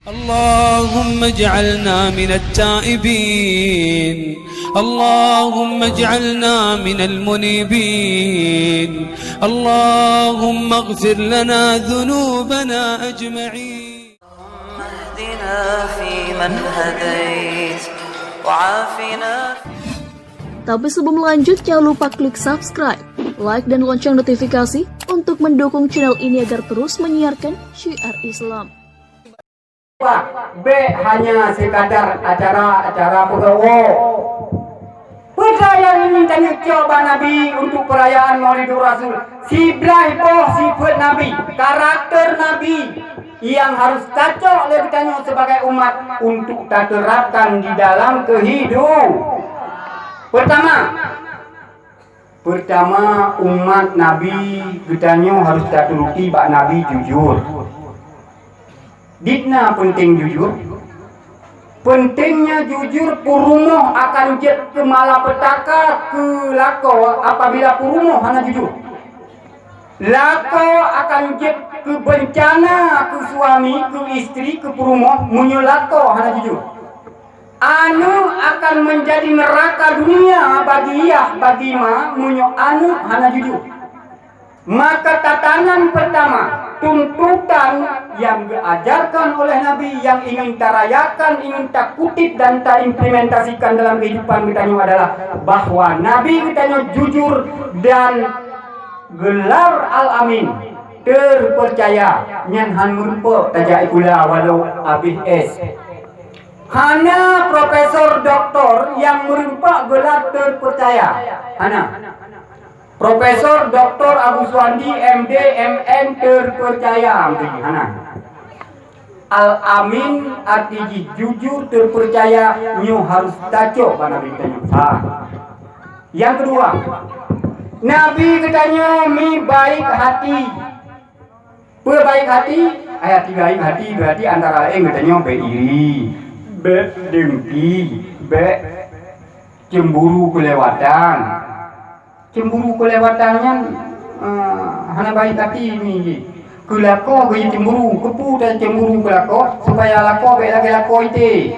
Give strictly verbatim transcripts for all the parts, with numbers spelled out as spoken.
اللهم اجعلنا من التائبين. اللهم اجعلنا من المنيبين. اللهم اغفر لنا ذنوبنا أجمعين. اللهم اهدنا فيمن هديت، وعافنا. Tapi sebelum lanjut, jangan lupa klik subscribe, like, dan lonceng notifikasi untuk mendukung channel ini agar terus menyiarkan syiar Islam. Pak, bèk hanya sekadar acara-acara peugawa. Peue nyang ingin tanyoe cok bak Nabi untuk perayaan Maulidur Rasul? Siblaih boh sifeut Nabi, karakter Nabi nyang harus tacok lé geutanyoe sebagai umat untuk taterapkan di dalam kehidu-, Pertama, Peurtama, umat Nabi geutanyoe harôh taturuti bak Nabi jujur. Dit na peunteng jujur. Peuntengnya jujur, peurumoh akan jeuet keu malapetaka keu lakoe apabila peurumoh hana jujur. Lakoe akan jeuet keu beuncana keu suami, keu istri, keu peurumoh meunyoe lakoe hana jujur. Aneuk akan meunjadi neuraka dunia bagi yah, bagi ma, meunyoe aneuk hana jujur. Maka tatanan peurtama, tuntutan nyang geuajarkan oleh Nabi nyang ingin tarayakan, ingin takutip dan taimplementasikan dalam kehidupan geutanyoe adalah bahwa Nabi geutanyoe jujur dan geular Al-Amin, teurpeucaya, nyan han meurumpok tajak sikula walau abéh S. Hana profesor doktor nyang meurumpok geular teurpeucaya. Hana. Profesor Doktor Agus Suwandi, M D, M N, teurpeucaya, hana. Al-Amin, arti jih jujur, teurpeucaya, nyoe harôh tacok bak Nabi geutanyoe. Ha. Nyang keudua, Nabi geutanyoe mi baik hati. Peue baik hati? Ai hati baik hati, beurati antara laén geutanyoe bèk iri, bèk dengki, bèk cemburu keulewatan. Cemburu keulewatan nyan, eh, hana baik hati mi jih. Keu lakoe geuyue cemburu, keupeue tacemburu keu lakoe? Supaya lakoe bèk lagèe lakoe ité.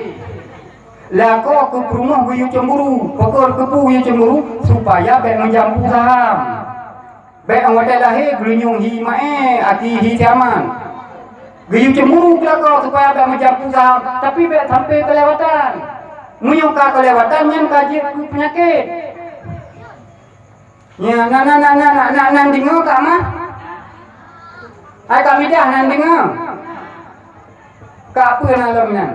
Lakoe keu peurumoh geuyue cemburu, pakon keupeue geuyue cemburu? Supaya bèk meujampu saham. Bèk 'oh watèe lahé geulinyueng hi maé, aki hi siaman. Geuyue cemburu keu lakoe supaya bèk meujampu saham, tapi bèk sampai keulewatan. Meunyoe ka keulewatan, nyan ka jeuet keu peunyakét. Nyan, na, na, nan deungö ka mah? Hai ka midah nan deungö? Ka peue na lom nyan?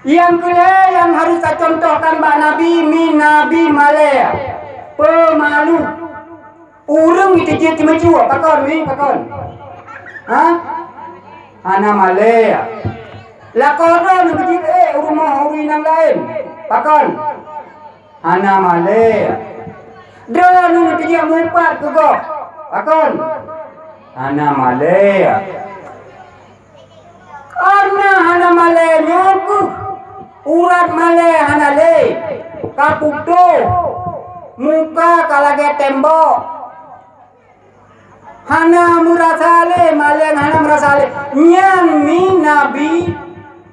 Nyang keulhèe nyang harôh tacontohkan bak Nabi, mi Nabi malèe, peumalu. Ureueng jiteubiet ceumeucue, pakon mi, pakon? Ha? Hana malèe. Lakoe droeneuh geujeuet ék u rumoh ureueng inong laén, pakon? Hana malèe. Droeneuh geujeuet mupat keu gob, pakon? Hana malèe. Kareuna hana malèe nyoe keuh, urat malèe hana lé, ka putôh, muka ka lagèe tembok. Hana meurasa lé, malèe hana meurasa lé. Nyan mi Nabi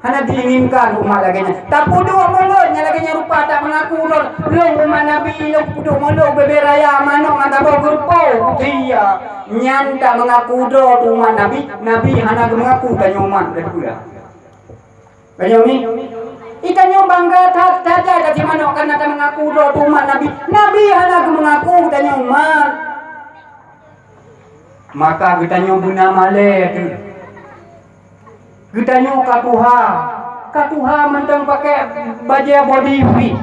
hana diinginkan umat lagèe nyan. Tapeuduek mulod nyang lagèe nyan rupa, tameungaku lôn, lôn umat Nabi, lôn peuduek mulod bèbèe raya, manok ngon saboh geureupo, kutia. Nyan tameungaku droe umat Nabi, Nabi hana geumeungaku tanyoe umat, beutôi peue? Tanyoe mi, i tanyoe bangga that, that, that, that, manok kareuna tameungaku droe umat Nabi. Nabi hana geumeungaku tanyoe umat. Maka geutanyoe beuna malèe teuh. Geutanyoe ka tuha, ka tuha mantong pakai bajèe body fit.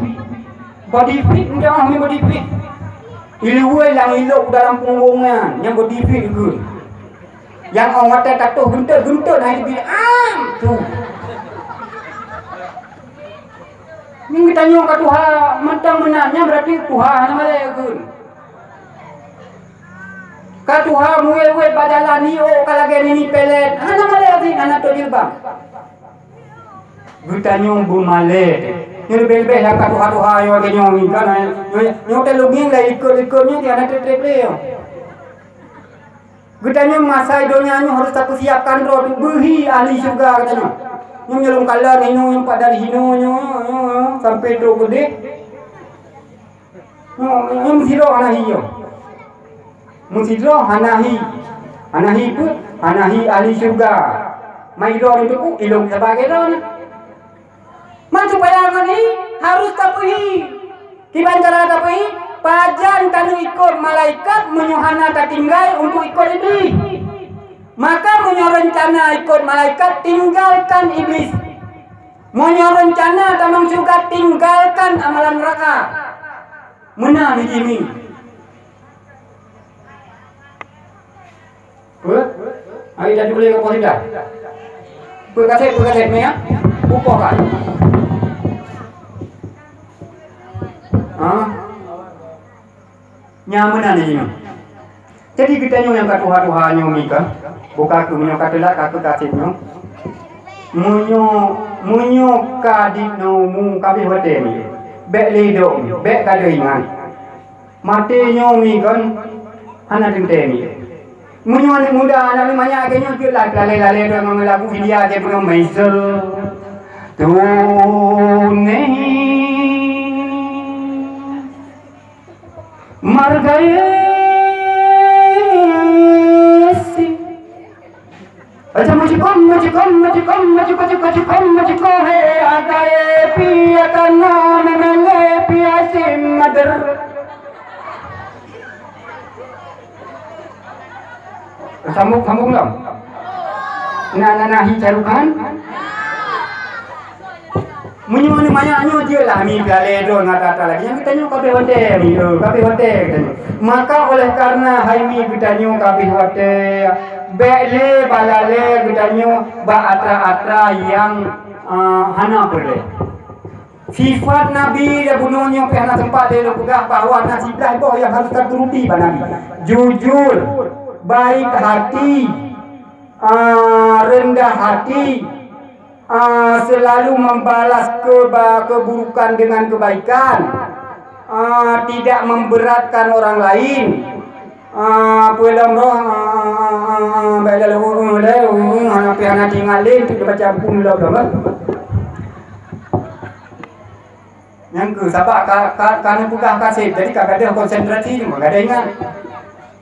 Body fit, mantong mi body fit. Iluweu nyang ilok dalam punggong nyan, nyang body fit geukheun. Nyang 'oh watèe tatoh geuntot-geuntot hai bi am tu. Nyan geutanyoe ka tuha mantong meunan, nyan beurati tuha hana malèe geukheun. Ka tuha muwét-wét bak jalan, iôk ka lagèe nini pelet. Hana malèe asin, hana tôb jilbab. Geutanyoe beumalèe. Nyoe leubeh-leubeh nyang ka tuha-tuha nyoe lagèe nyoe nyoe kan. Nyoe, nyoe teuh lôn ngieng lé ikot-ikot nyoe di hana trép-trép lé nyoe. Geutanyoe masa donya nyoe harôh tapeusiapkan droe teuk beuhi ahli syeuruga geutanyoe. Nyoe nyang lôn kalon hinoe, nyoe pat dari hinoe nyoe, nyoe, nyoe, sampoe trok keudeh. Nyoe, nyoe meusidroe hana hi nyoe. Meusidroe hana hi. Hana hi peue? Hana hi ahli syeuruga. Mai droe nyoe teuk ilôn saban lagèe droe nyoe. Man supaya ngon hi harôh tapeuhi. Kiban cara tapeuhi, pajan tanyoe ikot malaikat meunyoe hana tatinggai untuk ikot Iblih? Maka meunyoe reuncana ikot malaikat, tinggalkan Iblih. Meunyoe reuncana tamong syeuruga, tinggalkan amalan neuraka. Meunan jih nyoe. Peue? Hai, dah tuléh keu Polda. Peue kasét, peue kasét mé, ya? Upoh ka? Ha? Nyang meunan nyoe. Jadi geutanyoe nyang ka tuha-tuha nyoe mi ka, buka keu meunyoe ka teulat ka keu kasét nyoe. Meunyoe, meunyoe ka di nyoe mu ka beh watèe mi, bèk lé dok, bèk ka deuh ingat. Maté nyoe mi kon hana teuntèe mi. Meunyoe aneuk muda, aneuk manyak lagèe nyoe jeuet lah lalé-lalé deungon lagu India jih bunoe Maisel. Tune margaye si Aja mujikom, mujikom, mujikom, mujikom, mujikom, mujikom, he, atae pi, atana, memele pi, asim, mader. Sambung, sambung dong. Nah, nah, nah, hi carukan. Meunyoe manyak nyoe jeuet lah mi pialé droe ngon ata-ata lagèe nyan, geutanyoe ka beh watèe mi, eh, ka beh watèe geutanyoe. Maka oleh karena hai mi geutanyoe ka beh watèe, bèk lé balalé geutanyoe bak atra-atra nyang, eh, hana peureulèe. Sifat Nabi lé bunoe nyoe pih hana sempat lé lôn peugah bahwa na siblaih boh nyang harôh taturuti bak Nabi. Jujur, baik hati, ah, rendah hati, ah, selalu membalas keba-, keburukan dengan kebaikan, ah, tidak memberatkan orang lain, ah, peue lom roh, ah, ah, ah, ah, baik lalu, uh, uh, lalu, uh, uh, hana pih hana teuingat lé, untuk dibaca buku lom, lom, eh. Nyang keu, sabab ka, ka, ka neupeugah kasét, jadi ka gadôh konsentrasi, cuma gadôh ingat.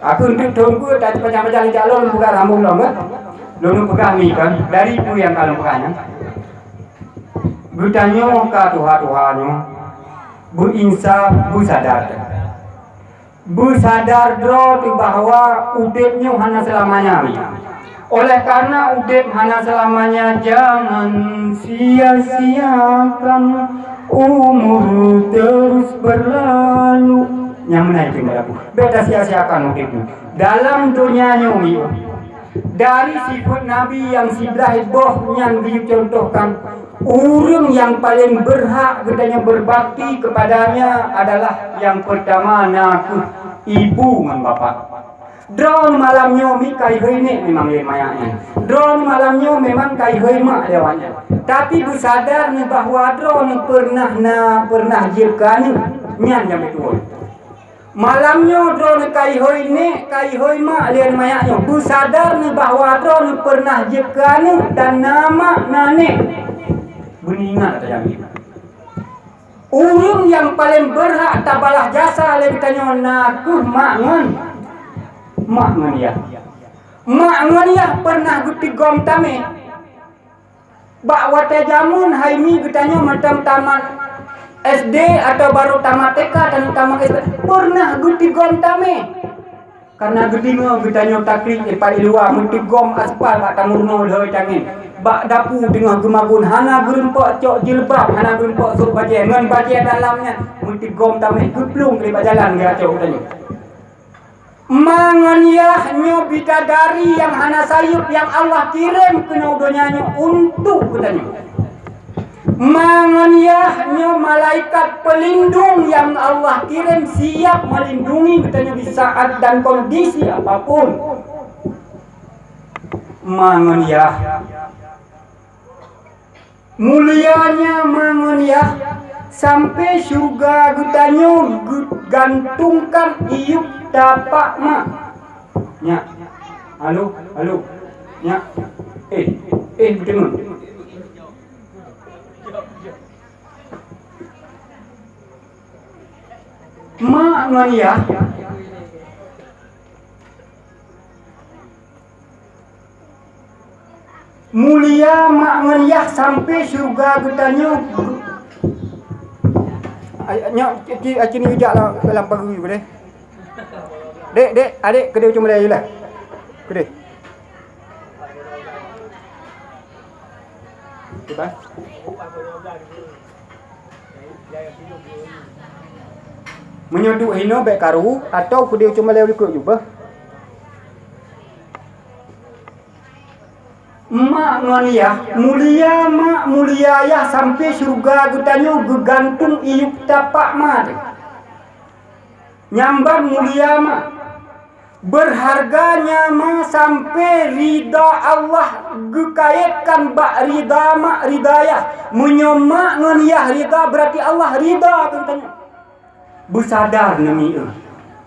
Aku untuk thôn ke, tapi panjang-panjang jak lôn peugah sambung lom, eh. Lôn peugah ni kan, dari peue nyang ka lôn peugah nyan. Geutanyoe ka tuha-tuha nyoe, beuinsaf, beusadar. Beusadar droe teuh bahwa udeb nyoe hana seulamanya. Oleh karena udeb hana seulamanya, jangan sia-siakan umur terus berlalu. Nyang meunan itu, bèk tasia-siakan udeb nyoe. Dalam donya nyoe, dari sifat Nabi nyang siblaih boh nyan geucontohkan, ureuëng nyang paleng beurhak geutanyoe beubakti keupadanya adalah nyang peurtama na kheueh ibu ngon bapak. Droeneuh malam nyoe mi ka ihôi nék memang lé manyak nyan. Droeneuh malam nyoe memang ka ihôi mak lé awak nyan. Tapi beusadar neuh bahwa droeneuh peureunah na, peureunah jeuet keu aneuk, nyan nyang beutôi. Malam nyoe droeneuh ka ihôi nék, ka ihôi mak lé manyak nyoe. Beusadar neuh bahwa droeneuh peureunah jeuet keu aneuk dan na mak na nék. Beuneuingat ata jamé. Ureuëng nyang paleng beurhak tabalah jasa lé geutanyoe na kheueh mak ngon, mak ngon yah. Mak ngon yah peureunah geutigom tamé. Bak watée jameun hai mi geutanyoe mantong tamat S D atawa barô tamat T K, tanyoe tamat S D, peureunah geutigom tamé. Kareuna geudeungoe geutanyoe taklik dipat i luwa meutigom aspal bak tameurunoe lheueh tangieng. Bak dapu teungoh geumagun hana geurumpok cok jilbab, hana geurumpok sôk bajée, ngon bajée dalam nyan meutigom tamé geuplueng keu bak jalan geuacoe geutanyoe. Ma ngon yah nyoe bidadari nyang hana sayeuep nyang Allah kirém keunoe donya nyoe untuk geutanyoe. Ma ngon yah nyoe malaikat peulindong nyang Allah kirém siap meulindungi geutanyoe di saat dan kondisi apapun. Ma ngon yah. Mulianya ma ngon yah, sampai syeuruga geutanyoe geugantungkan iyup tapak ma. Nyak. Halo, halo. Nyak. Eh, eh, beuteumeung. Mak ngon yah. Mulia mak ngon yah sampai syurga geutanyoe. Ay, nyak, ci, ci, ci ni jak lam, lam pageue deh. Dek, dek, adek, keudeh cuma laju lah. Keudeh. Bebas. Meunyoe duek hinoe bèk karu, atau keudeh cuma laju likot jubah. Mak ngon yah, mulia mak, mulia yah sampai syurga geutanyoe geugantung iyup tapak ma teuh. Nyambat mulia ma. Berharganya ma sampai rida Allah geukaitkan bak rida mak, rida yah. Meunyoe mak ngon yah rida, berarti Allah rida keu geutanyoe. Beusadar neumi eu.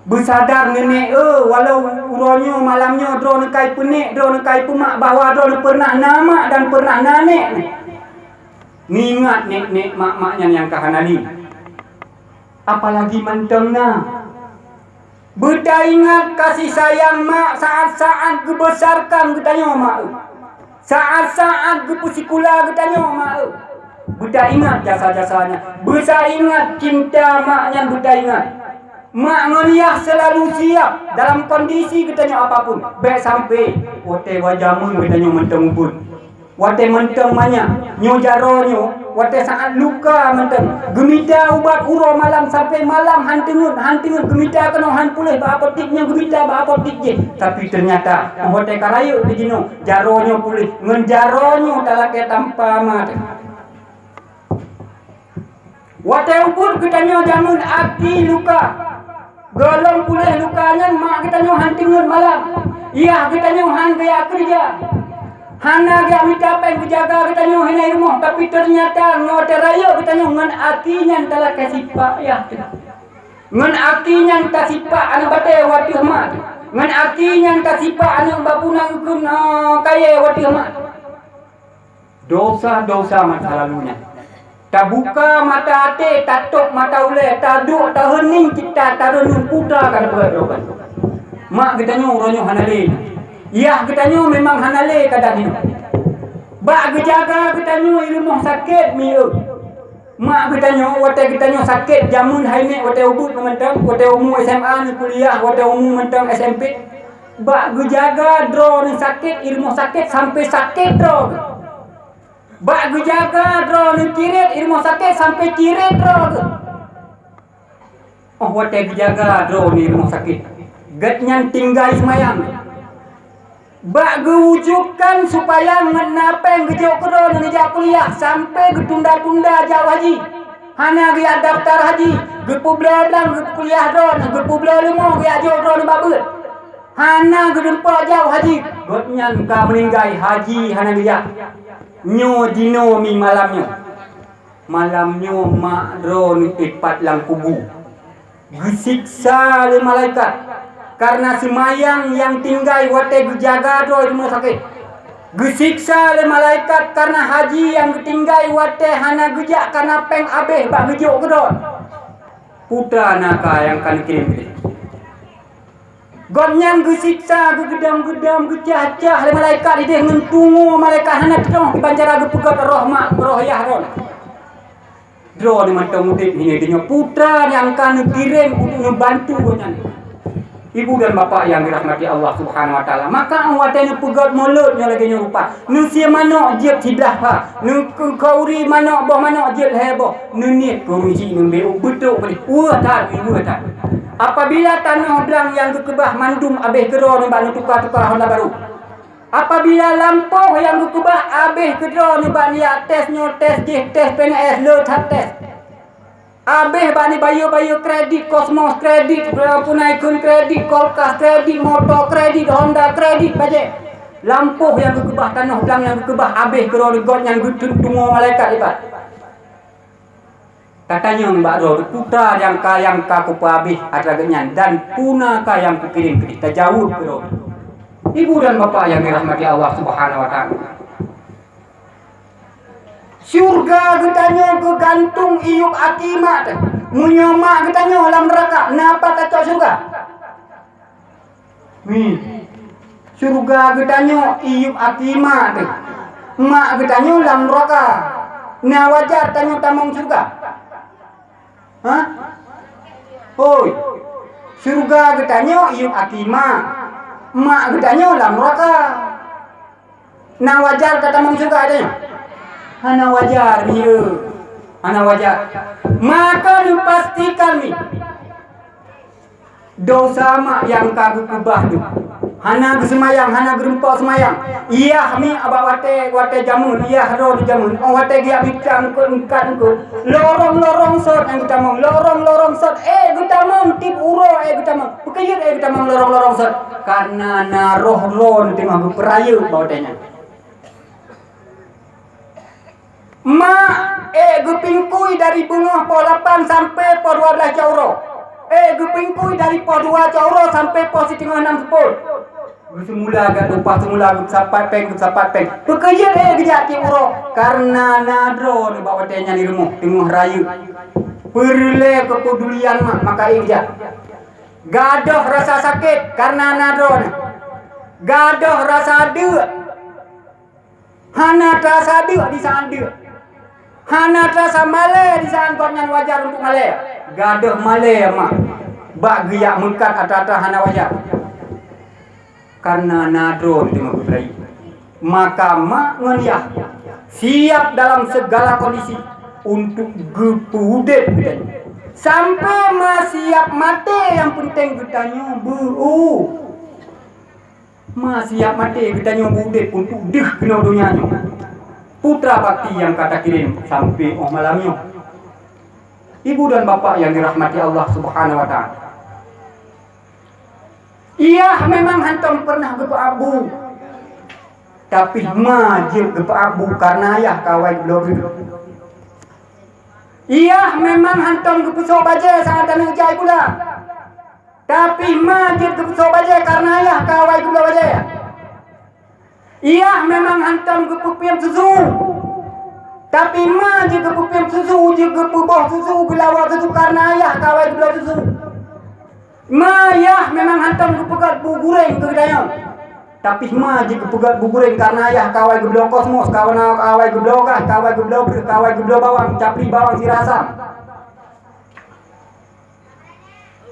Beusadar nenek eu, walau uroe nyoe malam nyoe droeneuh kai peunek, droeneuh kai peumak bahwa droeneuh pernah na mak dan pernah na nek. Neuingat nek-nek mak-mak nyan nyang ka hana lé. Apalagi mantong na. Beutaingat kasih sayang mak saat-saat geubesarkan geutanyoe mak eu. Saat-saat geupeusikula geutanyoe mak eu. Beutaingat jasa-jasanya. Beutaingat cinta mak nyan beutaingat. Mak ngon yah selalu siap dalam kondisi geutanyoe apapun. Bèk sampai watèe bak jameun geutanyoe mantong ubit. Watèe mantong manyak, nyoe jaroe nyoe, watèe saat luka mantong, geumita ubat uroe malam sampai malam han teungeut, han teungeut, geumita keunoe han puléh bak apotik nyoe, geumita bak apotik jih. Tapi ternyata watèe ka rayeuk di jinoe, jaroe nyoe puléh, ngon jaroe nyoe talakèe tampa ma teuh. Watèe ubit geutanyoe jameun aki luka, gohlom puléh luka nyan mak geutanyoe han teungeut malam, yah geutanyoe han geujak keureuja, hana geujak mita péng geujaga geutanyoe hina i rumoh, tapi teunyata ngon watèe rayeuk geutanyoe ngon aki nyan talakèe sipak yah teuh. Ngon aki nyan tasipak aneuk batèe u ateueh mak teuh. Ngon aki nyan tasipak aneuk bak puna geukheun, eh, kayèe u ateueh mak teuh. Dosa-dosa masa lalu nyan. Tabuka mata até, tatôb mata ulèe, taduek taheuning cit, tareunong putra ka teupeugah droe. Mak geutanyoe uroe nyoe hana lé. Yah geutanyoe memang hana lé ka dan nyoe. Bak geujaga geutanyoe i rumoh sakét mi eu. Mak geutanyoe watèe geutanyoe sakét jameun hai nèk watèe ubit mantong, watèe umu S M A nyoe kuliah, watèe umu mantong S M P. Bak geujaga droeneuh sakét i rumoh sakét sampai sakét droe. Bak geujaga droeneuh kirét i rumoh sakét sampai kirét droe geuh. Óh watèe geujaga droeneuh i rumoh sakét, gobnyan tinggai seumayang. Bak geuwujudkan supaya ngon na péng geujok keu droeneuh neujak kuliah sampai geutunda-tunda jak haji. Hana geujak daftar haji, geupeubloe blang geukuliah droeneuh, geupeubloe leumo geujak jok droeneuh bak beuet. Hana geudumpeue jak haji, gobnyan ka meuninggai haji hana geujak. Nyoe jinoe mi malam nyoe. Malam nyoe mak droeneuh ipat lam kubu. Geusiksa lé malaikat kareuna seumayang nyang tinggai watèe geujaga droe i rumoh sakét. Geusiksa lé malaikat kareuna haji nyang geutinggai watèe hana geujak kareuna péng abéh bak geujok keu droe. Putra naka nyang ka neukirém keudeh. Gobnyan geusiksa, geugeudam-geudam, geucah-cah lé malaikat idéh ngon tungoe malaikat hana teutoh kiban cara geupeugöt roh mak, roh yah droe. Droeneuh mantong udép hinoe donya, putra nyang ka neukirém untuk neubantu gobnyan. Ibu dan bapak yang dirahmati Allah Subhanahu wa Taala, maka watèe neupeugöt mulod nyoe lagèe nyoe rupa, neusie manok jeuet siblah pha, neukeuri manok, boh manok jeuet lhèe boh, neuniet keu ureueng chik ngon beu beutôi peudeh, weueh that, weueh that. Apabila tanoh blang nyang geukeubah mandum abéh keudroe nibak neutuka-tuka honda baru, apabila lampôh nyang geukeubah abéh keudroe nibak neujak tes nyoe tes jéh, tes P N S, le that tes, abéh bak neubayeue-bayeue kredit, Cosmos kredit, Puna Ikheun kredit, kulkas kredit, moto kredit, honda kredit, bajèe. Lampôh nyang geukeubah, tanoh blang nyang geukeubah abéh keudroe nibak gobnyan, geutungoe malaikat ipat. Tatanyong bak droe, putra nyang ka, nyang ka kupeuabéh atra gobnyan, dan puna ka nyang kukirém keudeh, tajaweueb keudroe. Ibu dan bapak yang dirahmati Allah Subhanahu wa Ta'ala, syurga geutanyoe geugantung iyup aki mak teuh. Meunyoe mak geutanyoe lam neuraka, na pat tacok syurga? Nyoe, syurga geutanyoe iyup aki mak teuh. Mak geutanyoe lam neuraka. Na wajar tanyoe tamong syurga? Hah? Hoi, syurga geutanyoe iyup aki mak. Mak geutanyoe lam neuraka. Na wajar tatamong syurga geutanyoe? Hana wajar, nyoe. Hana wajar. Maka neupastikan nyoe. Desya mak nyang ka geukeubah nyoe. Hana geuseumayang, hana geureumpok seumayang. Yah mi abak watée, watée jameun, yah droe di jameun. Oh, watée geujak mita eungkot-eungkat eungkot. Lorong-lorong sot nyang geutamong, lorong-lorong sot. Eh, geutamong tieb uroe, eh, geutamong. Peukeuyeut, eh, geutamong lorong-lorong sot. Karena na roh droe teuma geupeurayeuk bak watée nyan. Mak, ék geupingkui dari beungoh poh lapan sampai poh dua belas cot uroe. Ék geupingkui dari poh dua cot uroe sampai poh siteungoh nam seupôt. Geuseumula gak upah seumula, geupeusapat péng, geupeusapat péng. Peukeuyeut ék geujak tieb uroe? Karena na droe nibak watée nyan di rumoh teungoh rayeuk. Peureulée keupedulian mak, maka ék geujak. Gadôh rasa sakét karena na droe nyan. Gadôh rasa deuk. Hana teurasa deuk di saát deuk. Hana teurasa malée di saát gobnyan wajar untuk malée. Gadôh malée mak bak geujak meukat atra-atra hana wajar. Karena na droe teuma geupeurayeuk. Maka mak ngon yah siap dalam segala kondisi untuk geupeuudeb geutanyoe. Sampai ma siap maté, nyang peunteng geutanyoe beu-, Ma siap maté geutanyoe beu-udeb untuk deuh keunoe donya nyoe. Putra bakti nyang ka takirém sampai óh malam nyoe. Ibu dan bapak yang dirahmati Allah Subhanahu wa Ta'ala. Yah memang hantom pernah geupeuabu, tapi ma jeuet geupeuabu karena yah ka awai geubloe breueh. Yah memang hantom geupeusok bajée saat aneuk jai pula. Tapi ma jeuet geupeusoe bajée karena yah ka awai geubloe bajée. Yah memang hantom geupeupiep susu. Tapi ma jeuet geupeupiep susu, jeuet geupeuboh susu, geulawa susu karena yah ka awai geubloe susu. Ma yah memang hantom geupeugét bu guréng keu geutanyoe. Tapi ma jeuet geupeugét bu guréng karena yah ka awai geubloe kosmos, ka awai geubloe gas, ka awai geubloe breueh, ka awai geubloe bawang, capli bawang sira asam.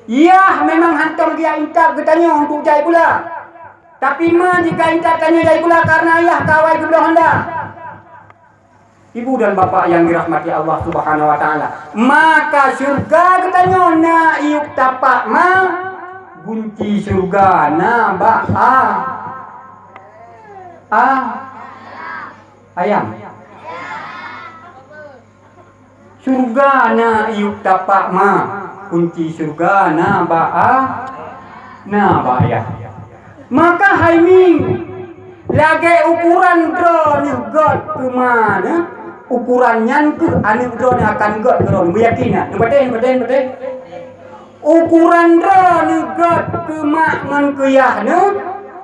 Yah memang hantom geujak intat geutanyoe untuk jai pula. Tapi ma jeuet ka intat tanyoe jai pula karena yah ka awai geubloe honda. Ibu dan bapak yang dirahmati Allah Subhanahu wa Ta'ala, maka syurga geutanyoe na iyup tapak ma, gunci syurga na bak a, a, ayam. Syurga na iyup tapak ma, kunci syurga na bak a, na bak ayah. Maka hai mi, lagée ukuran droeneuh gét keu ma neuh, ukuran nyan keuh aneuk droeneuh akan gét keu droeneuh. Beuyakin nyan? Neupatéh, neupatéh, neupatéh? Ukuran droeneuh gét keu mak ngon keu yah neuh,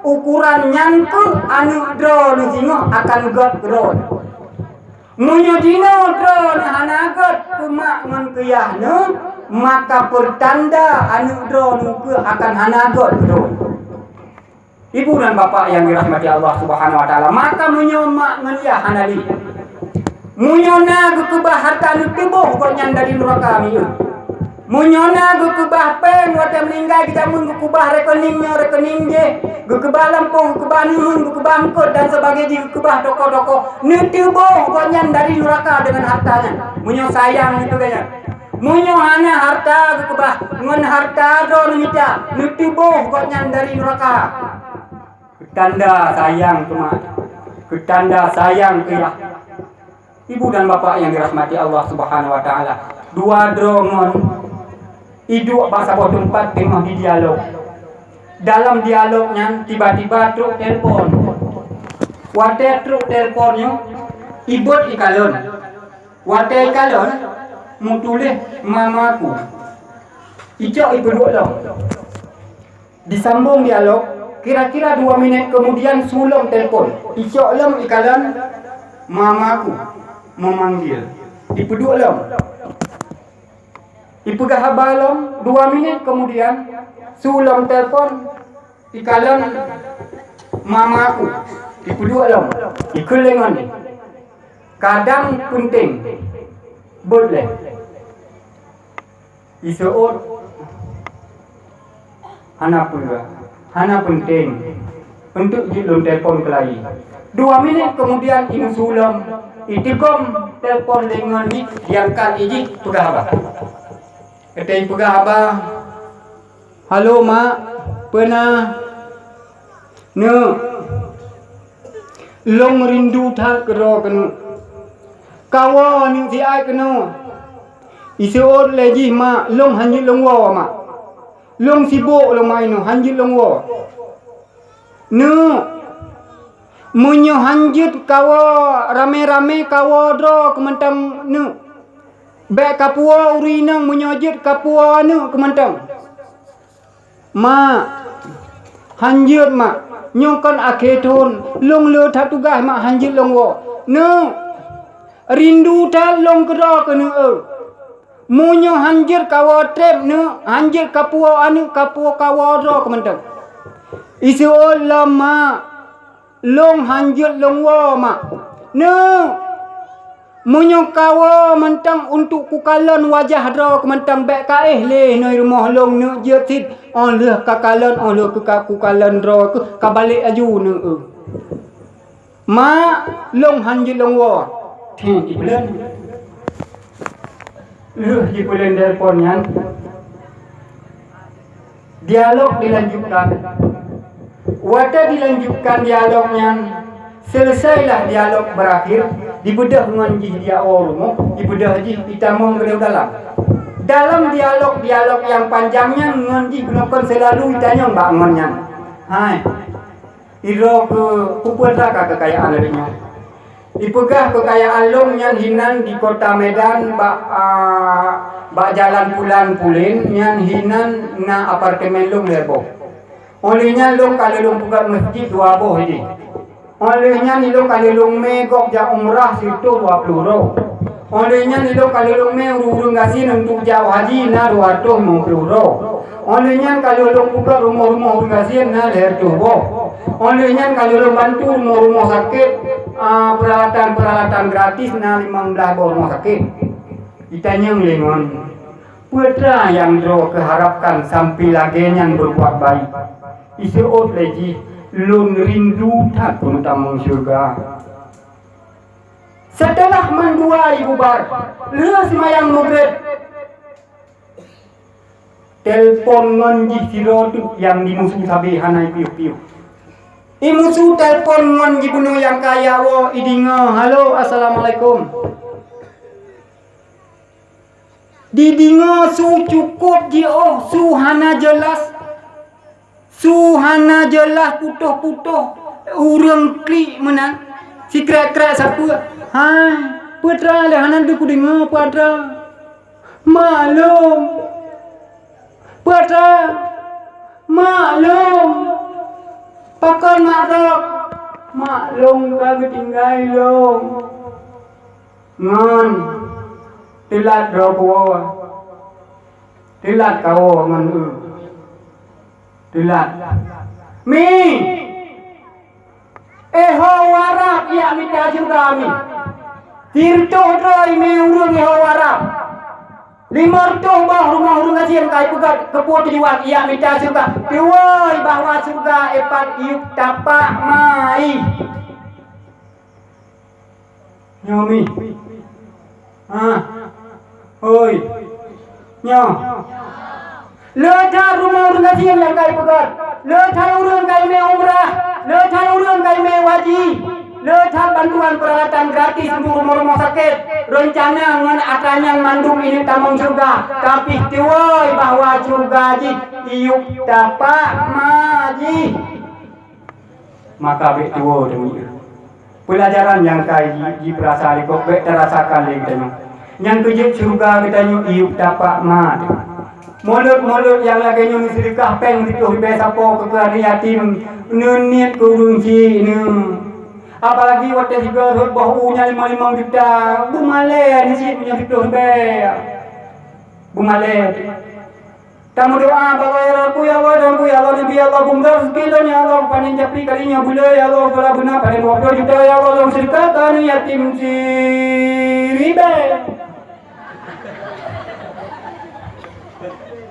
ukuran nyan keuh aneuk droeneuh singoh akan gét keu droeneuh. Meunyoe jinoe droeneuh hana gét keu mak ngon keu yah neuh, maka peurtanda aneuk droeneuh keuh akan hana gét keu droeneuh. Ibu dan bapak yang dirahmati Allah Subhanahu wa Ta'ala, maka meunyoe mak ngon yah hana lé, meunyoe na geukeubah hareuta, neuteuboh gobnyan dari nuraka minyeuk. Meunyoe na geukeubah péng watée meuninggai, geujameun geukeubah rekening nyoe rekening jéh, geukeubah lampôh, geukeubah nihun, geukeubah eungkôt dan sebagainya, geukeubah toko-toko, neuteuboh gobnyan dari nuraka deungon hareuta nyan. Meunyoe sayang geupeugah nyan. Meunyoe hana hareuta geukeubah, ngon hareuta droeneuh mita, neuteuboh gobnyan dari nuraka. Peutanda sayang keu mak, peutanda sayang keu yah. Ibu dan bapak yang dirahmati Allah Subhanahu wa Ta'ala, dua droe ngon iduek bak saboh teumpat teungoh jidialog. Dalam dialog nyan, tiba-tiba trok telepon. Watée trok telepon nyoe, ibot ikalon. Watée ikalon, meutuléh mamaku. Icok ipeuduek lom. Disambong dialog, Kira-kira dua minit kemudian su lom telepon. Icok lom ikalon mamaku memanggil. Ipeuduek lom. Ipeugah haba lom, dua minit kemudian su lom telepon. Ikalon mamaku, ipeuduek lom, ikheun lé ngon jih. Kadang peunteng, beuet lé. Iseuôt, hana peue, hana peunteng. Eunteuk jih lôn telepon keulayi. Dua minit kemudian imusu lom, itigom telepon lé ngon jih, diangkat jih peugah haba. Watèe ipeugah haba, "Halo, Mak, peue na?" "Neuk, lôn rindu that keudroe keuneuk. Kawoe neuk siat keunoe." Iseuôt lé jih, "Mak, lôn hán jeuet lôn woe, Mak. Lôn sibok lôn, Mak, inoe hán jeuet lôn woe." "Neuk, meunyoe hán jeuet kawoe ramé-ramé, kawoe droe keuh mantong neuk. Bèk kapuwoe ureueng inong, meunyoe jeuet kapuwoe aneuk keuh mantong." "Mak, hán jeuet, Mak. Nyoe kon akhé thôn, lôn le that tugaih, Mak, hán jeuet lôn woe." "Neuk, rindu that lôn keudroe keuneuk, eu. Meunyoe hán jeuet kawoe trép neuk, hán jeuet kapuwoe aneuk, kapuwoe kawoe droe keuh mantong." Iseuôt lom, "Mak, lôn hán jeuet lôn woe, Mak. Neuk, meunyoe kawoe mantong untuk kukalon wajah droe keuh mantong, bèk kaéh lé 'oh rumoh lôn, neuk jeuet cit. 'Oh lheueh kakalon, 'oh lheueh kuka-, kukalon droe keuh, kabalek laju neuk, eu. Mak, lôn hán jeuet lôn woe." Teuh jipeulén. Lheueh jipeulén telepon nyan, dialog dilanjutkan. Watèe dilanjutkan dialog nyan, seuleusailah dialog beurakhir, dibeudôh ngon jih di awoe rumoh, dibeudôh jih itamong keudéh dalam. Dalam dialog-dialog nyang panjang nyan ngon jih bunoe kon seulalu itanyong bak ngon nyan, "Hai, sidroe keuh peue-peue ka keukayaan lagèe nyoe?" Ipeugah, "Keukayaan lôn nyan hinan di Kota Medan bak, a, bak jalan Pulan Pulén nyan hinan na apartemen lôn lhèe boh. 'Oh lheueh nyan lôn ka lheueh lôn peugöt meuseujid dua boh jih. 'Oh lheueh nyan ilôn ka lheueh lôn mé gob jak umrah sireutôh dua ploh droe. 'Oh lheueh nyan ilôn ka lheueh lôn mé ureueng-ureueng gasien untuk jak haji na dua reutôh limong ploh droe. 'Oh lheueh nyan ka lheueh lôn peugöt rumoh-rumoh ureueng gasien na lhèe reutôh boh. 'Oh lheueh nyan ka lheueh lôn bantu rumoh-rumoh sakét, a, peuralatan-peuralatan gratis na limong blah boh rumoh sakét." Itanyong lé ngon, "Peue teuma nyang droe keuh harapkan sampoe lagèe nyan beurbuat baik?" Iseuôt lé jih, "Lôn rindu that keuneuk tamong syeuruga." Seuteulah mandua jibubar, lheueh seumayang Maghrib, telepon ngon jih sidroe teuk nyang dimusu sabé hana ipiôh-piôh. Imusu telepon ngon jih bunoe nyang kaya woe, ideungoe, "Halo, assalamualaikum." Dideungoe su cukôp jiôh, su hana jeulaih. Su hana jeulaih, putôh-putôh, ureueng klik meunan, sikrek-krek sapeue. "Hai, peue teuma lé hana deuh kudeungoe, peue teuma?" "Maklum." "Peue teuma?" "Maklum." "Pakon maklum?" "Maklum ka geutinggai lôn." Ngon teulat droe kuwoe, teulat kawoe ngon eu. Teulat. Mi! Iho warab jak mita syeuruga mi. Sireutôh droe mi ureueng iho warab. Limong reutôh boh rumoh ureueng gasien ka ipeugöt keu peue tujuan jak mita syeuruga. Tuwoe bahwa syeuruga ipat yup tapak ma jih. Nyoe mi. Ha. Hôi. Nyoe. Le that rumoh ureueng gasien nyang ka ipeugöt. Le that ureueng ka imé umrah. Le that ureueng ka imé haji. Le that bantuan peuralatan gratis untuk rumoh-rumoh sakét. Reuncana ngon atra nyan mandum ineuk tamong syeuruga. Tapi tuwoe bahwa syeuruga jih iyup tapak ma jih. Maka bèk tuwoe teuma. Peulajaran nyang ka ji-, jipeurasa lé gob bèk tarasakan lé geutanyoe. Nyang keu jeuet syeuruga geutanyoe iyup tapak ma teuh. Mulod-mulod nyang lagèe nyoe neuseudeukah péng siplôh ribèe sapo keu aneuk yatim, neuniet keu ureueng chik nyoe. Apalagi watèe sigoe rhot boh u nyan limong-limong juta, beumalèe nyan cit meunyoe siplôh ribèe. Beumalèe. Tameudoa bak Allah, ya Rabbi, ya Allah, Rabbi, ya Allah, Nabi, ya Allah, geumeudong rezeki lôn, ya Allah, panen japri kali nyoe buleuen, ya Allah, bala beuna panen dua ploh juta, ya Allah, lôn seudeukah keu aneuk yatim siribèe.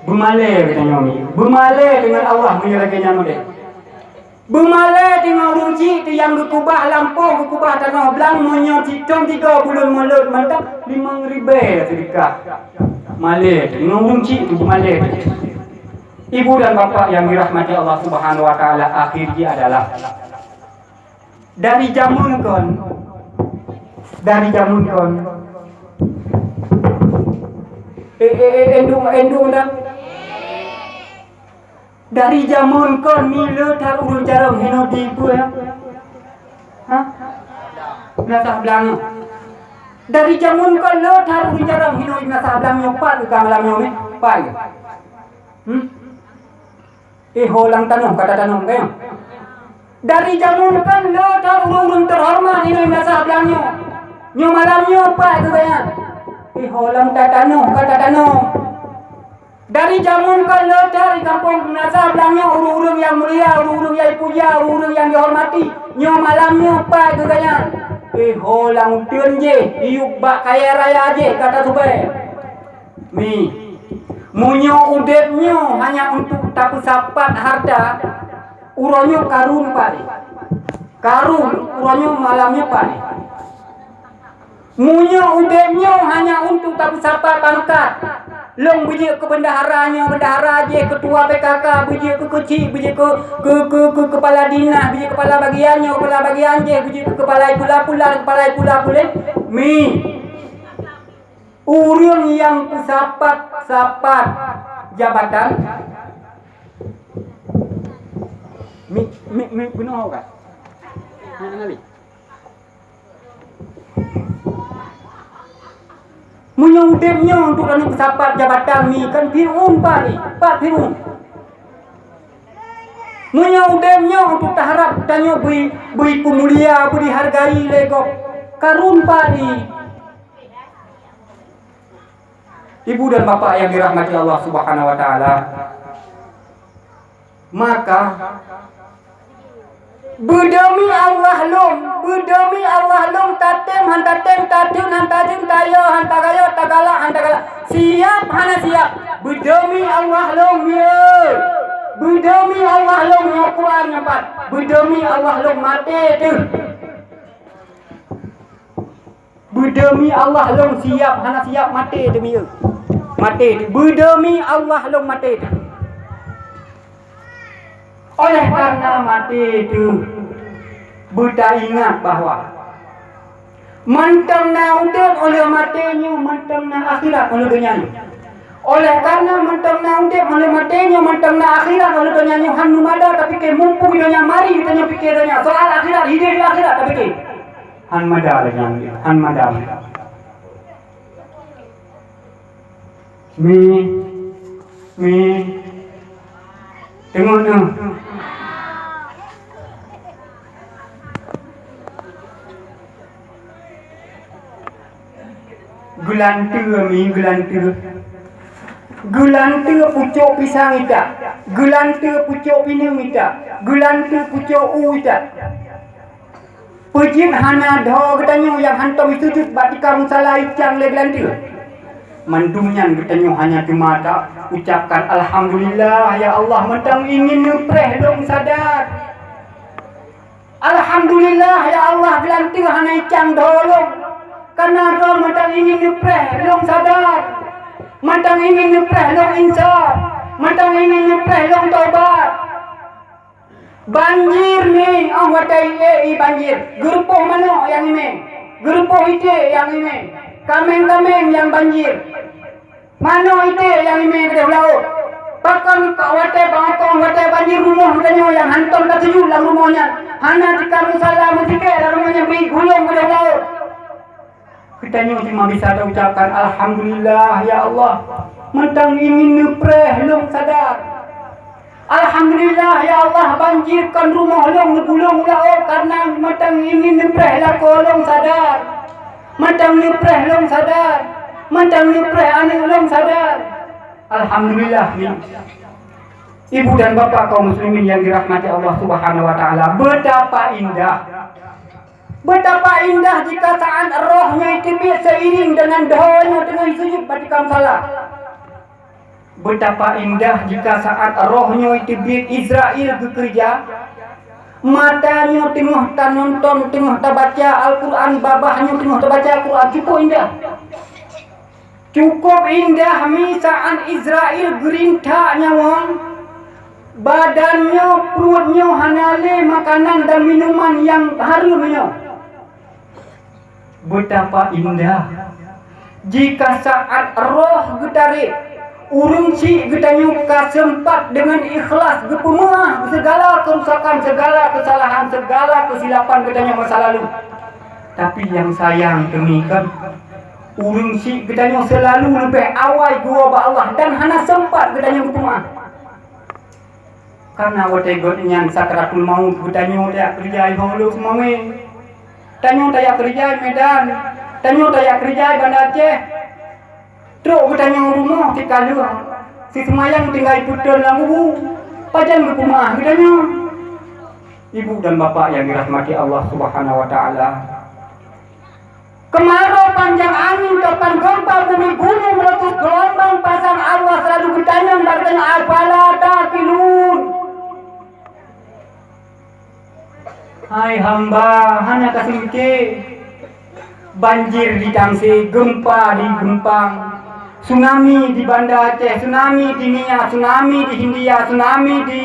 Beumalèe geutanyoe ni. Beumalèe deungon Allah meunyoe lagèe nyan model. Beumalèe deungon ureueng chik teuh nyang geukeubah lampôh, geukeubah tanoh blang, meunyoe sithôn tiga buleuen mulod mantong limong ribèe seudeukah. Malèe deungon ureueng chik teuh, beumalèe. Ibu dan bapak yang dirahmati Allah Subhanahu wa Taala, akhir jih adalah dari jameun kon, dari jameun kon. Eh, eh, eh, endong, endong dah. Dari jameun kon mi le that ureueng carông hinoe di peue, ya? Ha? Meunasah blang nyoe. Dari jameun kon le that ureueng carông hinoe meunasah blang nyoe, pat ka malam nyoe, eh? Pat. Hmm? Eh, ho lam tanoh ka tatanoh, kan? Dari jameun kon le that ureueng-ureueng teuhoreumat hinoe meunasah blang nyoe. Nyoe malam nyoe pat keu gobnyan. Eh, ho lam tatanoh ka tatanoh. Dari jameun kon le that di gampông meunasah blang nyoe ureueng-ureueng nyang mulia, ureueng-ureueng nyang dipuja, ureueng-ureueng nyang dihormati. Nyoe malam nyoe pat keu gobnyan. Eh, ho lam uteuen jih, iyup bak kayèe raya jih ka tasubé. Mi, meunyoe udép nyoe hanya untuk tapeusapat hareuta, uroe nyoe Karun pat. Karun, uroe nyoe malam nyoe pat. Meunyoe udép nyoe hanya untuk tapeusapat pangkat, lôn beujeuet keu bendahara nyoe, bendahara jih, keutua P K K, beujeuet keu keuchik, beujeuet keu, keu, keu, keu keupala dinas, beujeuet keu keupala bagian nyoe, keupala bagian jih, beujeuet keu keupala pula-pula, keupala pula puléh. Mi. Ureueng nyang peusapat-sapat jabatan, mi, mi, mi, bunoe ka? Hana lé. Meunyoe udép nyoe untuk droeneuh peusapat jabatan, mi, kan Fir'aun pat, pat Fir'aun. Meunyoe udép nyoe untuk taharab tanyoe beu, beu peumulia, beu dihargai lé gob, Karun pat. Ibu dan bapak yang dirahmati Allah Subhanahu wa Taala, maka beudemi Allah lôn, beudemi Allah lôn, tatém han tatém, tateun han tateun, tayö han tagayö, tagalak han tagalak, siap hana siap, beudemi Allah lôn, ya. Beudemi Allah lôn, nyoe Quran nyoe pat, beudemi Allah lôn, maté teuh. Beudemi Allah lôn siap hana siap maté demi eu. Maté, beudemi Allah lôn maté. Oleh karena maté teuh, beutaingat bahwa mantong na udép óh lheueh maté nyoe, mantong na akhirat óh lheueh donya nyoe. Oleh karena mantong na udép óh lheueh maté nyoe, mantong na akhirat óh lheueh donya nyoe, han meumada tapike mumpung donya mari, tanyoe pike donya. Soal akhirat, hidéh di akhirat tapike. Han mada lagèe nyan, han mada. Mi, mi, teungoh nyoe. Geulanteue mi, geulanteue. Geulanteue pucôk pisang itat, geulanteue pucôk pineung itat, geulanteue pucôk u itat. Peue jeuet hana dho geutanyoe nyang hantom sujut bak tika musala icang lé geulanteue? Mandum nyan geutanyoe hanya teuma ta-ucapkan, "Alhamdulillah, ya Allah, mantong ingin neupreh lôn sadar. Alhamdulillah, ya Allah, geulanteue hana icang dho lôn. Kana droe mantong ingin neupreh lôn sadar. Mantong ingin neupreh lôn insaf. Mantong ingin neupreh lôn tobat." Banjir mi, óh watèe ié i banjir, geureupoh manok nyang imé, geureupoh iték nyang imé, kaméng-kaméng nyang banjir, manok iték nyang imé keudéh u laôt. Pakon ka watèe, pakon watèe banjir rumoh geutanyoe nyang hantom ka sujut lam rumoh nyan, hana tika musala meusikét lam rumoh nyan, bri gulong keudéh u laôt. Tanyoe cuma bisa taucapkan, "Alhamdulillah, ya Allah, mantong ingin neupreh lôn sadar. Alhamdulillah, ya Allah, banjir kon rumoh lôn, neugulong u laôt, karena mantong ingin neupreh lakoe lôn sadar. Mantong neupreh lôn sadar. Mantong neupreh aneuk lôn sadar. Alhamdulillah." Ibu dan bapak kaum muslimin yang dirahmati Allah Subhanahu wa Taala, betapa indah Betapa indah jika saat roh nyoe teubiet seiring dengan dhoe nyoe teungoh sujud bak tikam salah. Betapa indah jika saat roh nyoe teubiet Israel geukeureuja, mata nyoe teungoh tanonton, teungoh tabaca Al-Quran, babah nyoe teungoh tabaca Al-Quran. Cukup indah. Cukup indah mi saat Israel geurintak nyawöng, badan nyoe, pruet nyoe hana lé makanan dan minuman nyang hareuem nyoe. Betapa indah jika saat roh geutarek, ureuëng syiek geutanyoe ka seumpat deungon ikhlas geupeumeuáh segala keurusakan, segala keusalahan, segala keusilapan geutanyoe masa lalu. Tapi nyang sayang teumi kan, ureuëng syiek geutanyoe seulalu leubeh awai geuwoe bak Allah dan hana seumpat geutanyoe geupeumeuáh. Karena watée gobnyan sakratul maut, geutanyoe tajak keureuja i Hong Lô Seumawé, tanyoe tajak keureuja i Medan, tanyoe tajak keureuja i Banda Aceh. Trok geutanyoe rumoh tika lheueh, si seumayang tinggai peuteun lam kubu, pajan geupeumeuáh geutanyoe. Ibu dan bapak yang dirahmati Allah Subhanahu wa Taala, keumarô panjang angin, topan gempa bumi, gunong meuletus, geulumbang pasang, Allah seulalu geutanyong bak geutanyoe, "Afala ta'qilun?" Hai hamba, hana kaseumike? Banjir di Tangse, gempa di Geumpang, tsunami di Banda Aceh, tsunami di Nias, tsunami di Hindia, tsunami di,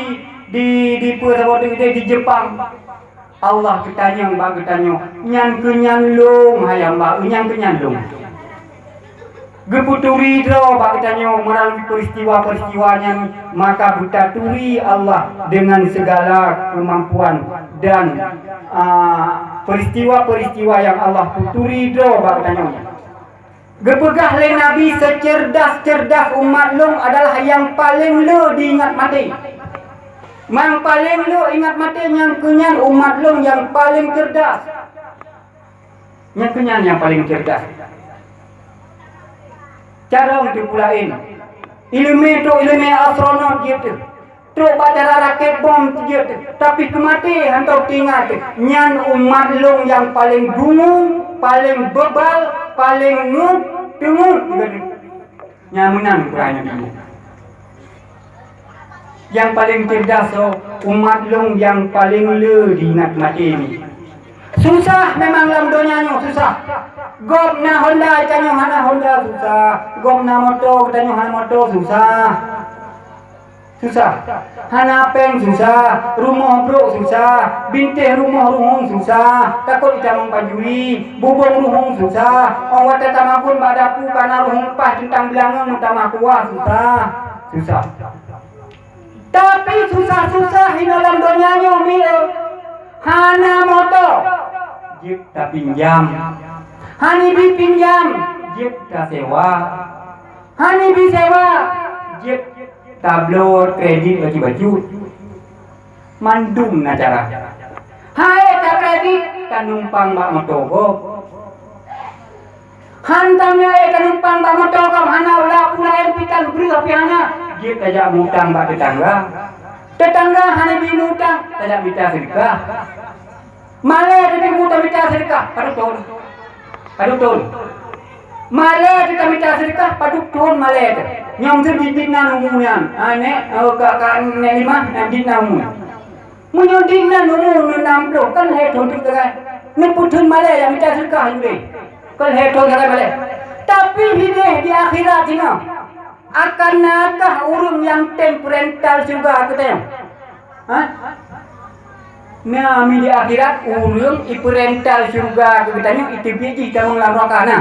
di, di peue saboh teuk di Jepang. Allah geutanyong bak geutanyoe, "Nyan keuh nyan lôn, hai hamba, nyan keuh nyan lôn?" Geupeuturi droe bak geutanyoe meulalu peuristiwa-peuristiwa nyan, maka beutaturi Allah deungon sigala keumampuan dan, a, peuristiwa-peuristiwa nyang Allah peuturi droe bak geutanyoe. Geupeugah lé Nabi, "Seuceurdas-ceurdas umat lôn adalah nyang paleng le diingat maté." Nyang paleng le ingat maté nyang keuh nyan umat lôn nyang paleng ceurdas. Nyang keuh nyan nyang paleng ceurdas. Carông teupeu laén. Ileumé trok ileumé astronot jeuet teuh. Trok bak cara rakét bom jeuet teuh. Tapi keumaté hantom teuingat teuh. Nyan umat lôn nyang paleng dungu, paleng bebal, paleng ngeuet, teungeut. Nyan meunan peuraya nyoe. Nyang paleng ceurdas soe? Umat lôn nyang paleng le diingat maté nyoe. Susah memang lam donya nyoe, susah. Gob na honda, tanyoe hana honda, susah. Gob na moto, tanyoe hana moto, susah. Susah. Hana péng, susah. Rumoh brok, susah. Bintéh rumoh ruhueng, susah. Takot itamong pancuri. Bubông ruhueng, susah. Óh watée tamagun bak dapu, kana ruhueng paih teuntang beulangöng meutamah kuah, susah. Susah. Tapi susah-susah hinoe lam donya nyoe, mi, hana moto, jeuet tapinjam. Hana ibi pinjam, jeuet tasewa. Hana ibi sewa, jeuet tabloe kredit bacut-bacut. Mandum na cara. Hai takredit, tanumpang bak moto gob. Hantom nyoe tanumpang bak moto gob hana, ula pula nyang pitan breueh pih hana. Jeuet tajak mutang bak teutangga. Teutangga hana ibi mutang, tajak mita seudeukah. Malée teuh mita seudeukah, padub thon? Padub thon? Malée teuh mita seudeukah, padub thon malée teuh? Nyoe teuh dit-dit nan umu nyan. Ha, nek, oh, ka, ka, nek limah, nek dit nan umu. Meunyoe dit nan umu neunam ploh, ka lhée thon teuk sagai. Neupeutheun malée nyang mita seudeukah udeh. Ka lhée thon sagai malée. Tapi hideh di akhirat jinoe, akan na kah ureuëng nyang tem peurental syeuruga keu tanyoe? Ha? Na mi di akhirat ureuëng ipeurental syeuruga keu geutanyoe, iteubiet jih tamong lam neuraka na.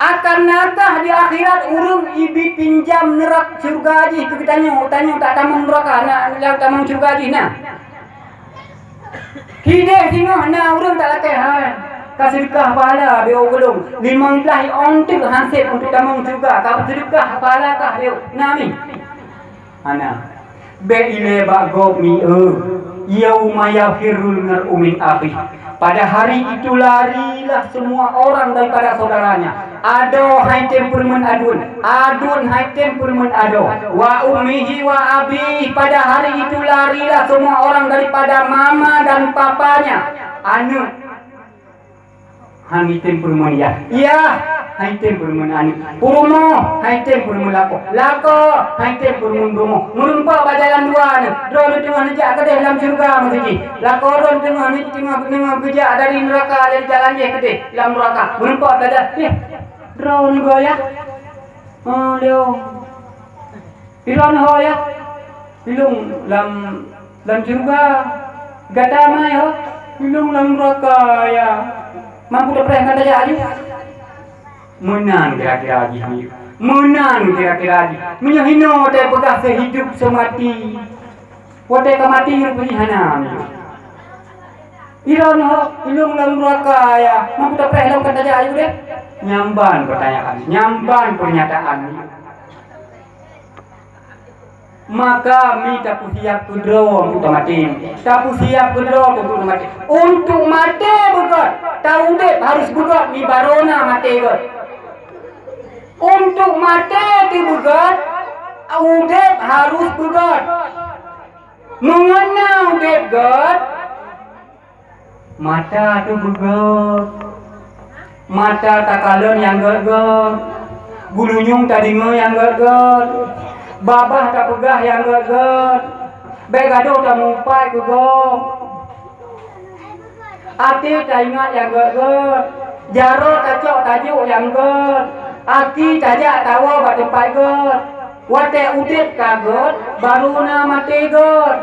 Akan na kah di akhirat ureuëng ibi pinjam neurak syeuruga jih keu geutanyoe, tanyoe tak tamong neuraka na, nyang tamong syeuruga jih na. Hideh singoh na ureuëng tak lakée hai. Ka seudeukah pahala beu golom, limong blaih ôn teuk han sép untuk tamong syeuruga, ka seudeukah pahala kah beu na mi? Hana. Bék ilée bak gob mi eu. Yauma yafirrul mar'u min akhih. Pada hari itu larilah semua orang daripada saudaranya. Adoe hai tem peureumeun aduen, aduen hai tem peureumeun adoe. Wa ummihi wa abih, pada hari itu larilah semua orang daripada mama dan papanya. Aneuk han item peureumeun yah, yah han item peureumeun aneuk. Peurumoh han item peureumeun lakoe, lakoe han item peureumeun peurumoh. Meureumpok bak jalan dua nyoe, droe nyoe teungoh neujak keudeh lam syeuruga meuseujih. Lakoe droe teungoh, teungoh, teungoh geujak dari neuraka, dari jalan jih keudeh lam neuraka. Meureumpok bak jalan, eh, droe nyoe goe yah. Oh, leuh. Ilôn ho yah, ilôn lam, lam syeuruga. Gata ma ho, ilôn lam neuraka yah. Mampu teupreh ngon tajak aju. Meunan kira-kira jih, meunan kira-kira jih. Meunyoe hinoe teupeugah seuhidup seumati, watée ka maté rupajih hana. Ilôn ho, ilôn lam neuraka yah. Mampu teupreh lom ngon tajak aju deh. Nyang ban peutanyaan, nyang ban peurnyataan. Maka mi tapeusiap keudroe untuk tamaté. Tapeusiap keudroe untuk tamaté. Untuk maté beugöt, taudép harus beugöt, mi barô na maté göt. Untuk maté teuh beugöt, udép harus beugöt. Meungon na udép göt, mata teuh beugöt. Mata takalon nyang göt-göt. Geulinyueng tadeungoe nyang göt-göt. Babah tapeugah nyang göt-göt. Bék gadôh tamupat keu gob. Até taingat nyang göt-göt. Jaroe tacok tajok nyang göt. Aki tajak tawoe bak teumpat göt. Watée udép ka göt, barô na maté göt.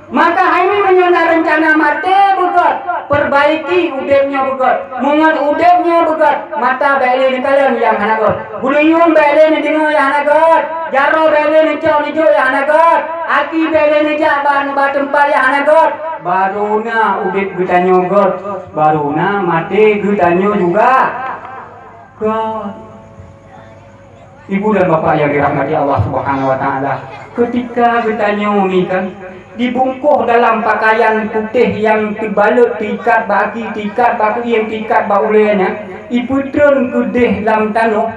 Maka hai mi meunyoe na reuncana maté beugöt, peurbaiki udép nyoe beugöt. Meungon udép nyoe beugöt, mata bék lé neukalon nyang hana göt. Geulinyueng bék lé neudeungoe nyang hana göt. Jaroe bék lé neucok neujok nyang hana göt. Aki bék lé neujak bak, bak teumpat nyang hana göt. Barô na udép geutanyoe göt. Barô na maté geutanyoe juga göt. Ibu dan Bapak yang dirahmati Allah Subhanahu wa Taala, ketika geutanyoe ni kan dibungkoh dalam pakaian putéh nyang teubalot, teuikat bak aki, teuikat bak keuieng, teuikat bak ulée nyan, ipeutreun keudeh lam tanoh,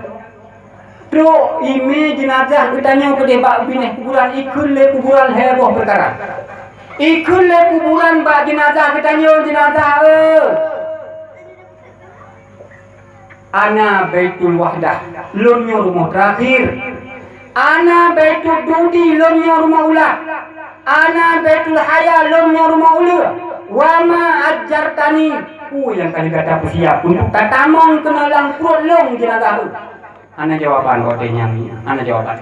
trok imé jeunazah geutanyoe keudeh bak binéh kuburan, ikheun lé kuburan lhée boh peukara. Ikheun lé kuburan bak jeunazah geutanyoe, jeunazah, eh! Ana Baitul Wahdah, lôn nyoe rumoh teurakhir. Ana Baitud Dudi, lôn nyoe rumoh ulat. Ana Baitul Haya, lôn nyoe rumoh uleue. Wa ma ajjartani, peue nyang ka lheueh gata peusiap untuk tatamong keunoe lam pruet lôn jeunazah lôn? Hana jawaban watée nyan, hana jawaban.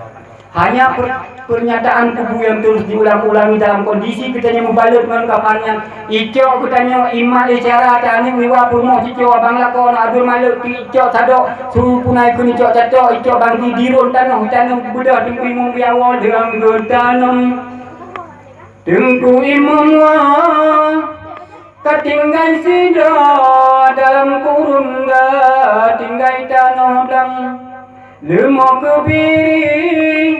Hanya per-, pernyataan kubu yang terus diulang-ulangi dalam kondisi geutanyoe mubalot ngon kafan nyan. Icok geutanyoe imat lé cara teuh aneuk miwa peurumoh cicok abang lakoe na aduen malot, icok sadok su punai keu icok catok, icok bangki dirun tanoh, tanoh beudoh teungku imum biawoe deungon geutanam. Teungku imum wa Ka tinggai sidroe dalam kurung, ka tinggai tanoh blang. Leumo keubiri,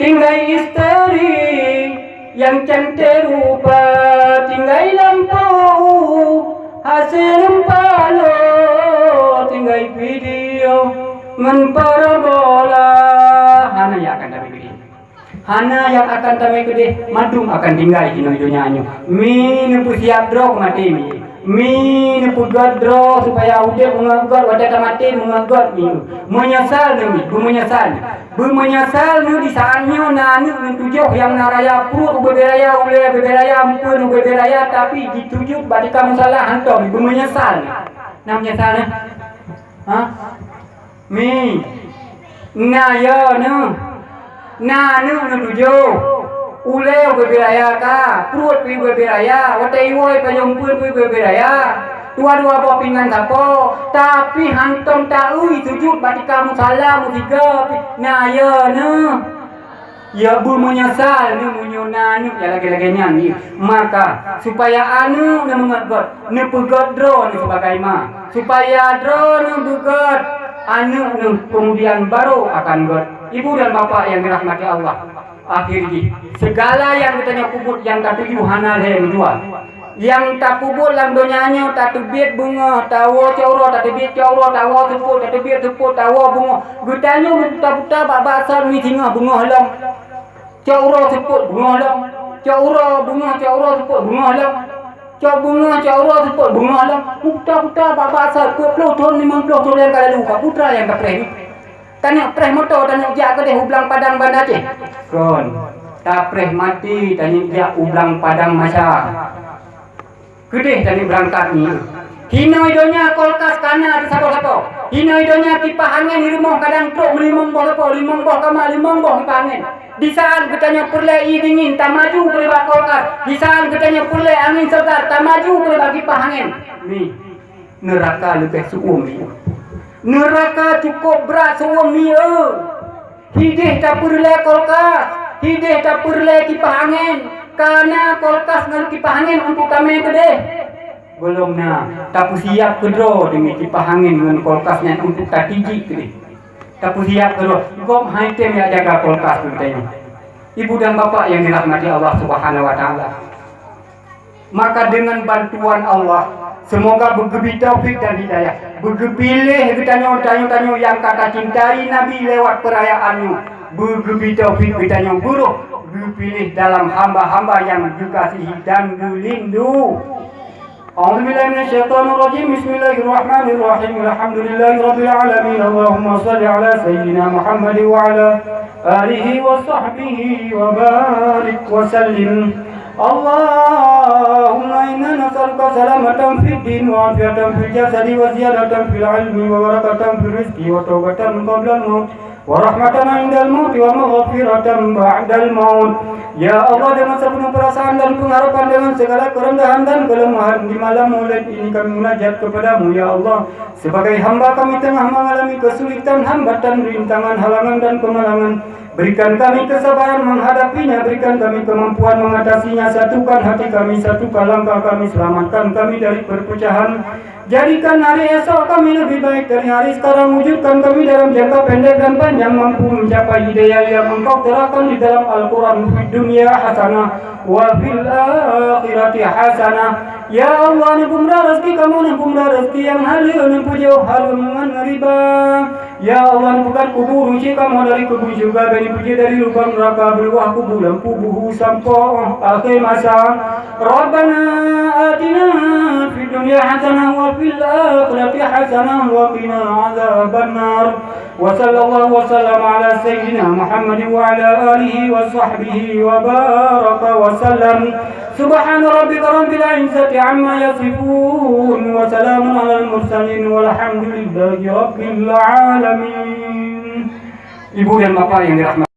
tinggai isteri nyang cantik rupa, tinggai lampôh u, hase leumpah lo, tinggai video ngon parabola. Hana nyang akan tabri. Hana nyang akan tamé keudeh, mandum akan tinggai inoe donya nyoe. Mi neupeusiab droe keu maté mi. Mi neupeugöt droe supaya udeb meungeut göt, watée tamaté meungeut göt mi. Meunyeusal neuh mi, beumeunyeusal neuh. Beumeunyeusal neuh di saát nyoe na aneuk neuh tujoh nyang na raya pruet ubé-bé raya, ulée ubé-bé raya, eumpeuen ubé-bé raya, tapi jisujut bak tika musala hantom, beumeunyeusal neuh. Na meunyeusal neuh? Ha? Mi, na yo neuh, na aneuk neuh tujoh, ulée ubé-bé raya ka, pruet pih ubé-bé raya, watée iwoe payong pun pih ubé-bé raya, dua-dua boh pingan sapo, tapi hantom taeu sujut bak tika musala meusigoe pih, na yo neuh. Ya beumeunyeusal neuh meunyoe na aneuk nyang lagée-lagée nyan nyoe. Maka, supaya aneuk neuh meunget gét, neupeugét droe neuh sibagai ma. Supaya droe neuh beugét, aneuk neuh keumudian barô akan gét. Ibu dan bapak nyang dirahmati Allah, akhé jih, sigala nyang geutanyoe peubuet nyang tatuju hana lhée meudua. Nyang tapeubuet lam donya nyoe, tateubiet beungoh, tawoe cot uroe, tateubiet cot uroe, tawoe seupôt, tateubiet seupôt, tawoe beungoh. Geutanyoe meubuta-buta bak-bak sot, mi singoh beungoh lom. Cot uroe seupôt beungoh lom. Cot uroe beungoh, cot uroe seupôt beungoh lom. Cot beungoh, cot uroe seupôt beungoh lom. Meubuta-buta bak-bak sot, peuet ploh thon, limong ploh thon nyang ka lalu, ka peue teuma nyang tapreh nyoe. Tanyoe preh moto, tanyoe jak keudeh u Blang Padang Banda Aceh. Kon, tapreh maté, tanyoe jak u Blang Padang Masa. Keudeh tanyoe beurangkat nyoe. Hinoe donya kulkas kana di sapo-sapo. Hinoe donya kipah angén di rumoh kadang trok meulimong boh sapo, limong boh kama, limong boh kipah angén. Di saat geutanyoe peureulée ié dingin, tamaju keudeh bak kulkas. Di saat geutanyoe peureulée angén segar, tamaju keudeh bak kipah angén. Mi, neuraka leubeh seuuem mi. Neuraka cukôp brat seuuem mi, eu. Hideh tapeureulée kulkas, hideh tapeureulée kipah angén. Kana kulkas ngon kipah angén untuk tamé keudeh. Gohlom na, tapeusiap keudroe deungon kipah angén ngon kulkas nyan untuk tatijik keudeh. Tapeusiap keudroe, gob hai tem jak jaga kulkas keu geutanyoe. Ibu dan bapak nyang dirahmati Allah Subhanahu wa Taala. Maka deungon bantuan Allah, seumoga beugeubri taufik dan hidayah. Beugeupiléh geutanyoe, tanyoe-tanyoe nyang ka tacintai Nabi lewat peurayaan nyoe. Beugeubri taufik geutanyoe beurôh geupiléh dalam hamba-hamba nyang geukasihi dan geulindu. A'udzubillahi minasyaitonirrajim. Bismillahirrahmanirrahim. Alhamdulillahirabbil alamin. Allahumma shalli ala sayyidina Muhammad wa ala alihi wa sahbihi wa barik wa sallim. Allahumma inna nas'aluka salamatan fid din wa afiatan fil jasadi wa ziyadatan fil ilmi wa barakatan fil rizqi wa taubatan qablal maut wa rahmatan indal maut wa maghfiratan ba'dal maut. Ya Allah, dengan sepenuh perasaan dan pengharapan, dengan segala kerendahan dan kelemahan, di malam Maulid ini kami munajat kepada-Mu, ya Allah. Sebagai hamba kami tengah mengalami kesulitan, hambatan, rintangan, halangan dan kemalangan. Berikan kami kesabaran menghadapinya, berikan kami kemampuan mengatasinya, satukan hati kami, satukan langkah kami, selamatkan kami dari perpecahan. Jadikan hari esok kami lebih baik dari hari sekarang, wujudkan kami dalam jangka pendek dan panjang mampu mencapai ideal yang Engkau terapkan di dalam Al-Quran, fid dunya hasanah, wa fil akhirati hasanah. Ya Allah, neupeumurah rezeki kamoe, neupeumurah rezeki nyang haleue, neupeujoh hareuem ngon riba. Ya Allah, neupeukat kubu runcék kamoe dari kubu syeuruga, bèk neupeujieb dari lubang neuraka, beuluwah kubu lam kubu sampoe akhé masa. Rabbana atina fid dunya hasanah wa fil akhirati hasanah wa qina adzabannar. Wa sallallahu wa sallam ala sayyidina Muhammadin wa ala alihi wa sahbihi wa baraka wa sallam. Subhana rabbika rabbil izzati amma yasifun. Wa salamun alal mursalin. Walhamdulillahi rabbil alamin. Ibu dan bapak yang dirahmati